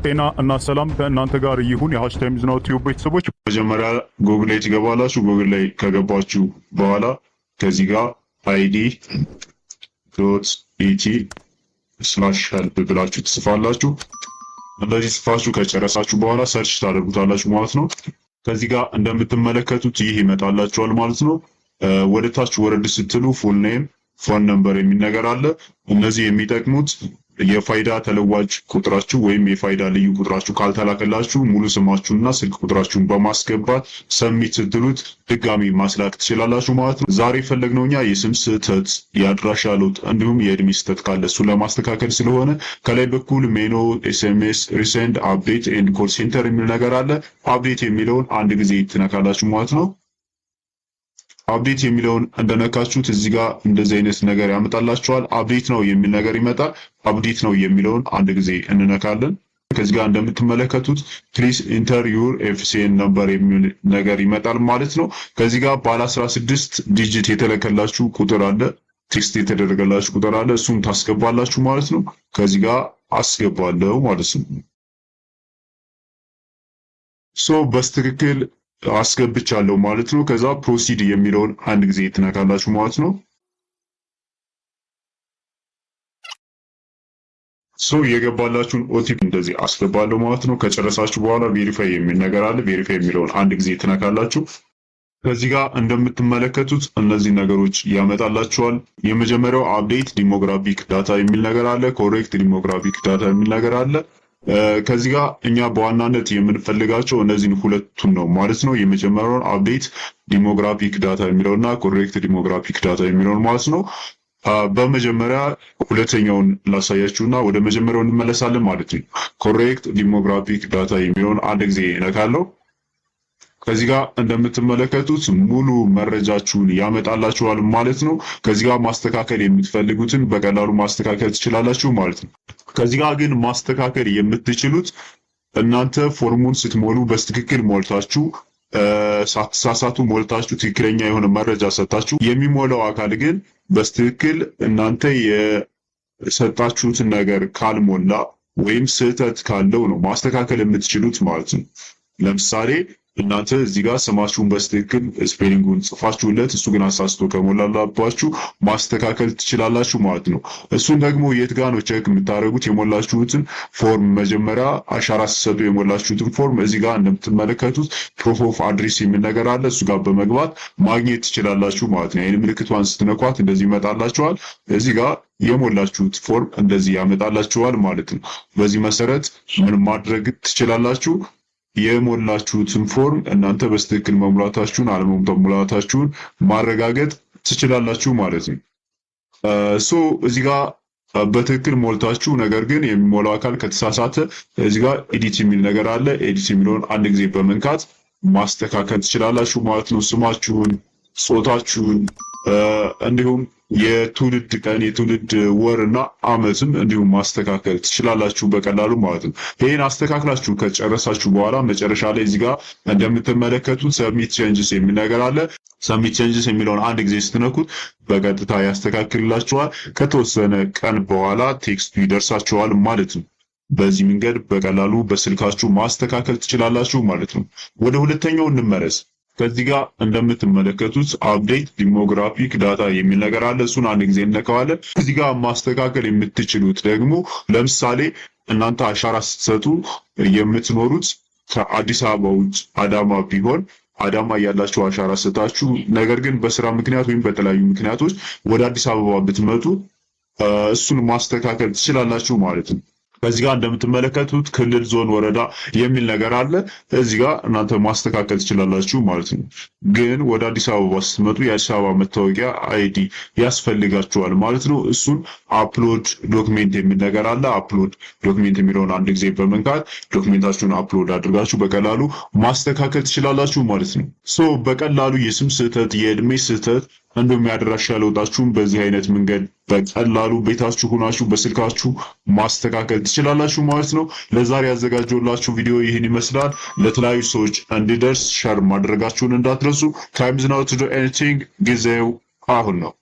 ጤና እና ሰላም ከእናንተ ጋር ይሁን። የሃሽታይም ዝናው ቲዩብ ቤተሰቦች፣ መጀመሪያ ጉግል ላይ ትገባላችሁ። ጉግል ላይ ከገባችሁ በኋላ ከዚህ ጋር id.et/help ብላችሁ ትጽፋላችሁ። እንደዚህ ጽፋችሁ ከጨረሳችሁ በኋላ search ታደርጉታላችሁ ማለት ነው። ከዚህ ጋር እንደምትመለከቱት ይህ ይመጣላችኋል ማለት ነው። ወደ ታች ወረድ ስትሉ full name፣ phone number የሚል ነገር አለ። እነዚህ የሚጠቅሙት የፋይዳ ተለዋጭ ቁጥራችሁ ወይም የፋይዳ ልዩ ቁጥራችሁ ካልተላከላችሁ ሙሉ ስማችሁንና ስልክ ቁጥራችሁን በማስገባት submit ስትሉት ድጋሚ ማስላክ ትችላላችሁ ማለት ነው። ዛሬ የፈለግነው እኛ የስም ስህተት፣ የአድራሻ ለውጥ እንዲሁም የእድሜ ስህተት ካለ እሱን ለማስተካከል ስለሆነ ከላይ በኩል menu፣ SMS፣ resend፣ update and call center የሚል ነገር አለ። Update የሚለውን አንድ ጊዜ ትነካላችሁ ማለት ነው። Update የሚለውን እንደነካችሁት እዚህ ጋር እንደዚህ አይነት ነገር ያመጣላችኋል። Update now የሚል ነገር ይመጣል። Update now የሚለውን አንድ ጊዜ እንነካለን። ከዚህ ጋር እንደምትመለከቱት "Please enter your FCN number" የሚል ነገር ይመጣል ማለት ነው። ከዚህ ጋር ባለ 16 digit የተላከላችሁ ቁጥር አለ፣ text የተደረገላችሁ ቁጥር አለ። እሱን ታስገባላችሁ ማለት ነው። ከዚህ ጋር አስገባለሁ ማለት ነው። So በትክክል አስገብቻለሁ ማለት ነው። ከዛ proceed የሚለውን አንድ ጊዜ ትነካላችሁ ማለት ነው። So የገባላችሁን OTP እንደዚህ አስገባለሁ ማለት ነው። ከጨረሳችሁ በኋላ verify የሚል ነገር አለ። Verify የሚለውን አንድ ጊዜ ትነካላችሁ። ከዚህ ጋር እንደምትመለከቱት እነዚህ ነገሮች ያመጣላችኋል። የመጀመሪያው update demographic data የሚል ነገር አለ። Correct demographic data የሚል ነገር አለ። ከዚህ ጋር እኛ በዋናነት የምንፈልጋቸው እነዚህን ሁለቱን ነው ማለት ነው። የመጀመሪያውን update demographic data የሚለውና correct demographic data የሚለውን ማለት ነው። በመጀመሪያ ሁለተኛውን ላሳያችሁና ወደ መጀመሪያው እንመለሳለን ማለት ነው። Correct demographic data የሚለውን አንድ ጊዜ እነካለሁ። ከዚህ ጋር እንደምትመለከቱት ሙሉ መረጃችሁን ያመጣላችኋል ማለት ነው። ከዚህ ጋር ማስተካከል የምትፈልጉትን በቀላሉ ማስተካከል ትችላላችሁ ማለት ነው። ከዚህ ጋር ግን ማስተካከል የምትችሉት እናንተ ፎርሙን ስትሞሉ በትክክል ሞልታችሁ፣ ሳትሳሳቱ ሞልታችሁ፣ ትክክለኛ የሆነ መረጃ ሰጥታችሁ፣ የሚሞላው አካል ግን በትክክል እናንተ የሰጣችሁትን ነገር ካልሞላ ወይም ስህተት ካለው ነው ማስተካከል የምትችሉት ማለት ነው። ለምሳሌ እናንተ እዚህ ጋር ስማችሁን በትክክል spelling ኡን ጽፋችሁለት እሱ ግን አሳስቶ ከሞላላባችሁ ማስተካከል ትችላላችሁ ማለት ነው። እሱን ደግሞ የት ጋር ነው check የምታደርጉት? የሞላችሁትን ፎርም፣ መጀመሪያ አሻራ ስትሰጡ የሞላችሁትን ፎርም እዚህ ጋር እንደምትመለከቱት proof of address የሚል ነገር አለ። እሱ ጋር በመግባት ማግኘት ትችላላችሁ ማለት ነው። ይህን ምልክቷን ስትነኳት እንደዚህ ይመጣላችኋል። እዚህ ጋር የሞላችሁት ፎርም እንደዚህ ያመጣላችኋል ማለት ነው። በዚህ መሰረት ምን ማድረግ ትችላላችሁ? የሞላችሁትን ፎርም እናንተ በትክክል መሙላታችሁን አለመሙላታችሁን ማረጋገጥ ትችላላችሁ ማለት ነው። So እዚህ ጋር በትክክል ሞልታችሁ ነገር ግን የሚሞላው አካል ከተሳሳተ እዚህ ጋር edit የሚል ነገር አለ። Edit የሚለውን አንድ ጊዜ በመንካት ማስተካከል ትችላላችሁ ማለት ነው። ስማችሁን፣ ጾታችሁን እንዲሁም የትውልድ ቀን፣ የትውልድ ወር እና አመትም እንዲሁም ማስተካከል ትችላላችሁ በቀላሉ ማለት ነው። ይህን አስተካክላችሁ ከጨረሳችሁ በኋላ መጨረሻ ላይ እዚህ ጋር እንደምትመለከቱት submit changes የሚል ነገር አለ። Submit changes የሚለውን አንድ ጊዜ ስትነኩት በቀጥታ ያስተካክልላችኋል። ከተወሰነ ቀን በኋላ text ኡ ይደርሳችኋል ማለት ነው። በዚህ መንገድ በቀላሉ በስልካችሁ ማስተካከል ትችላላችሁ ማለት ነው። ወደ ሁለተኛው እንመለስ። ከዚህ ጋር እንደምትመለከቱት update demographic data የሚል ነገር አለ። እሱን አንድ ጊዜ እንነካዋለን። እዚህ ጋር ማስተካከል የምትችሉት ደግሞ ለምሳሌ እናንተ አሻራ ስትሰጡ የምትኖሩት ከአዲስ አበባ ውጭ አዳማ ቢሆን፣ አዳማ ያላችሁ አሻራ ሰጣችሁ፣ ነገር ግን በስራ ምክንያት ወይም በተለያዩ ምክንያቶች ወደ አዲስ አበባ ብትመጡ እሱን ማስተካከል ትችላላችሁ ማለት ነው። ከዚህ ጋር እንደምትመለከቱት ክልል፣ ዞን፣ ወረዳ የሚል ነገር አለ። እዚህ ጋር እናንተ ማስተካከል ትችላላችሁ ማለት ነው። ግን ወደ አዲስ አበባ ስትመጡ የአዲስ አበባ መታወቂያ ID ያስፈልጋችኋል ማለት ነው። እሱን upload document የሚል ነገር አለ። Upload document የሚለውን አንድ ጊዜ በመንካት document ኣችሁን upload አድርጋችሁ በቀላሉ ማስተካከል ትችላላችሁ ማለት ነው። So በቀላሉ የስም ስህተት፣ የእድሜ ስህተት እንዲሁም የአድራሻ ለውጣችሁን በዚህ አይነት መንገድ በቀላሉ ቤታችሁ ሆናችሁ በስልካችሁ ማስተካከል ትችላላችሁ ማለት ነው። ለዛሬ ያዘጋጀሁላችሁ ቪዲዮ ይህን ይመስላል። ለተለያዩ ሰዎች እንዲደርስ share ማድረጋችሁን እንዳትረሱ። Time's now to do anything። ጊዜው አሁን ነው።